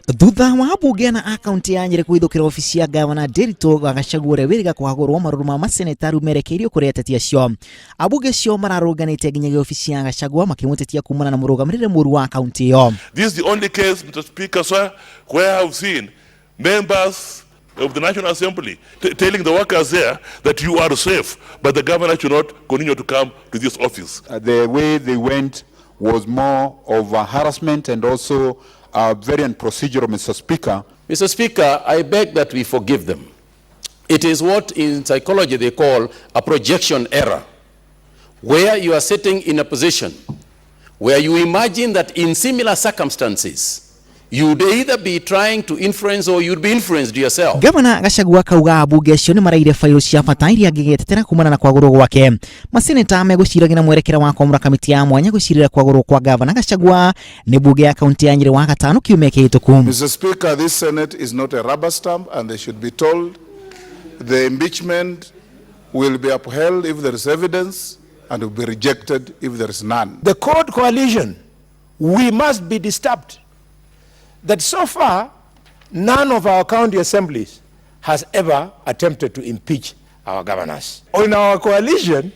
Thutha wa ambunge ana a kaunti ya Nyeri kũhithũkĩra obici ya gavana Ndiritu wa Gachagua ũrĩa wĩrĩga kũhagũrwo, marũrũ ma maseneta rĩu merekeirio kũrĩ ateti acio. Ambunge acio mararũnganĩte nginyagia obici ya Gachagua makĩmũtetia kumana na mũrũgamĩrĩre mũru wa kaunti ĩyo. This is the only case, Mr. Speaker, sir, where I've seen members of the National Assembly telling the workers there that you are safe, but the governor should not continue to come to this office. The way they went was more of a harassment and also very unprocedural, Mr. Speaker. Mr. Speaker, I beg that we forgive them. It is what in psychology they call a projection error, where you are sitting in a position where you imagine that in similar circumstances, you'd either be trying to influence or you'd be influenced yourself. Gavana Gachagua akauga ambunge acio nĩ maraire bairũ cia bata iria angĩgetetera kumana na kwagũrwo gwake. Maseneta megũciragia mwerekera wa kwamũra kamĩtĩ ya mwanya gũcirĩra kwagũrwo kwa gavana Gachagua nĩ mbunge ya kaunti ya Nyeri wa gatano kiumia kĩhĩtũku. Mr. Speaker, this Senate is not a rubber stamp and they should be told the impeachment will be upheld if there is evidence and will be rejected if there is none. The CORD coalition, we must be disturbed that so far none of our county assemblies has ever attempted to impeach our governors. In our coalition,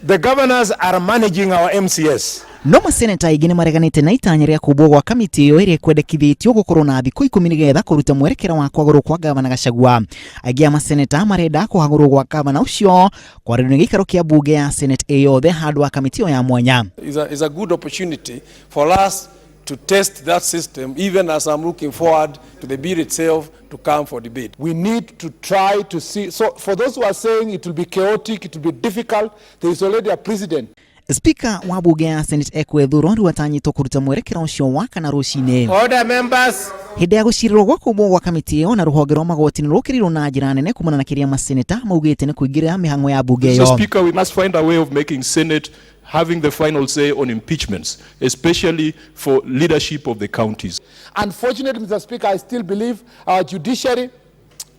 the governors are managing our MCS. No maseneta aingĩ nĩ mareganĩte na itanya rĩa kũmbwo gwa kamĩtĩ ĩyo ĩrĩa ĩkwendekithĩtio gũkorwo na thikũ 10 nĩgetha kũruta mwerekera wa kwagũrwo kwa gavana Gachagua. Aingĩ a maseneta marenda kũhagũrwo gwa gavana ũcio kwarĩrwo nĩ gĩikaro kĩa mbunge ya Senate ĩ yothe handũ ha kamĩtĩ ĩyo ya mwanya. Is a good opportunity for us to test that system, even as I'm looking forward to the bill itself to come for debate. We need to try to see. So for those who are saying it will be chaotic, it will be difficult, there is already a precedent. Speaker wa bunge ya Senate ekwethurwo rĩu atanyĩtwo kũruta mwerekera ũcio wa kana rũcinĩ. Order, members. Hĩndĩ ya gũcirĩrwo gwa kũmbwo gwa kamĩtĩ ĩyo na rũhonge rwa magoti nĩ rũkĩrĩirwo na njĩra nene kumana na kĩrĩa maseneta maugĩte nĩ kũingĩrĩra mĩhang'o ya bunge Mr. ĩyo. Speaker, we must find a way of making Senate having the final say on impeachments, especially for leadership of the counties. Unfortunately, Mr. Speaker, I still believe our judiciary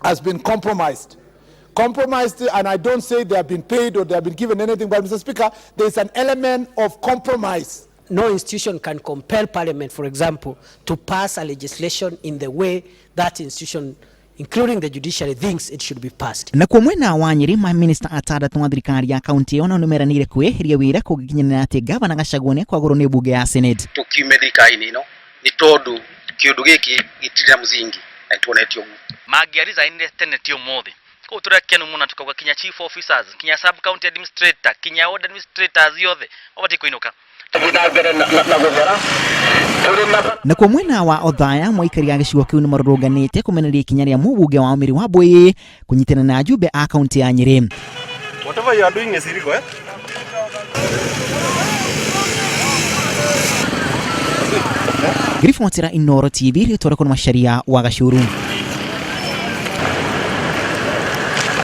has been compromised. Compromised, and I don't say they have been paid or they have been given anything, but Mr. Speaker, there is an element of compromise. No institution can compel Parliament, for example, to pass a legislation in the way that institution, including the judiciary, thinks it should be passed. Nakuo mwena wa Nyeri, maminista atandatũ a thirikari ya kaunti ĩyo nao nĩmeranĩire kwĩyeheria wĩra kũngĩkinyanĩra atĩ gavana Gachagua nĩekwagũrwo nĩ mbunge ya Senate. Tukiume thirikari-inĩ ĩno nĩ tondũ kĩũndũ gĩkĩ gĩtirĩ na mũthingi na nĩtuonete ũguo. Mangĩarizainire tene ti ũmũthĩ. Koguo tũrĩ akenu mũno tukauga kinya chief officers, kinya sub county administrator, kinya ward administrators othe mabatiĩ kũinũka. Nakuo mwena wa Othaya, mwaikari a gĩcigo kĩu nĩmarũrũnganĩte kũmenereria ikinya rĩa mũbunge wa Mĩri wa Mbũi kũnyitana na ajumbe a kaunti ya Nyeri. Whatever you are doing is illegal, eh? Ngĩribotera Inooro TV, rĩtwa rĩakwa nĩ Macharia wa Gacuru.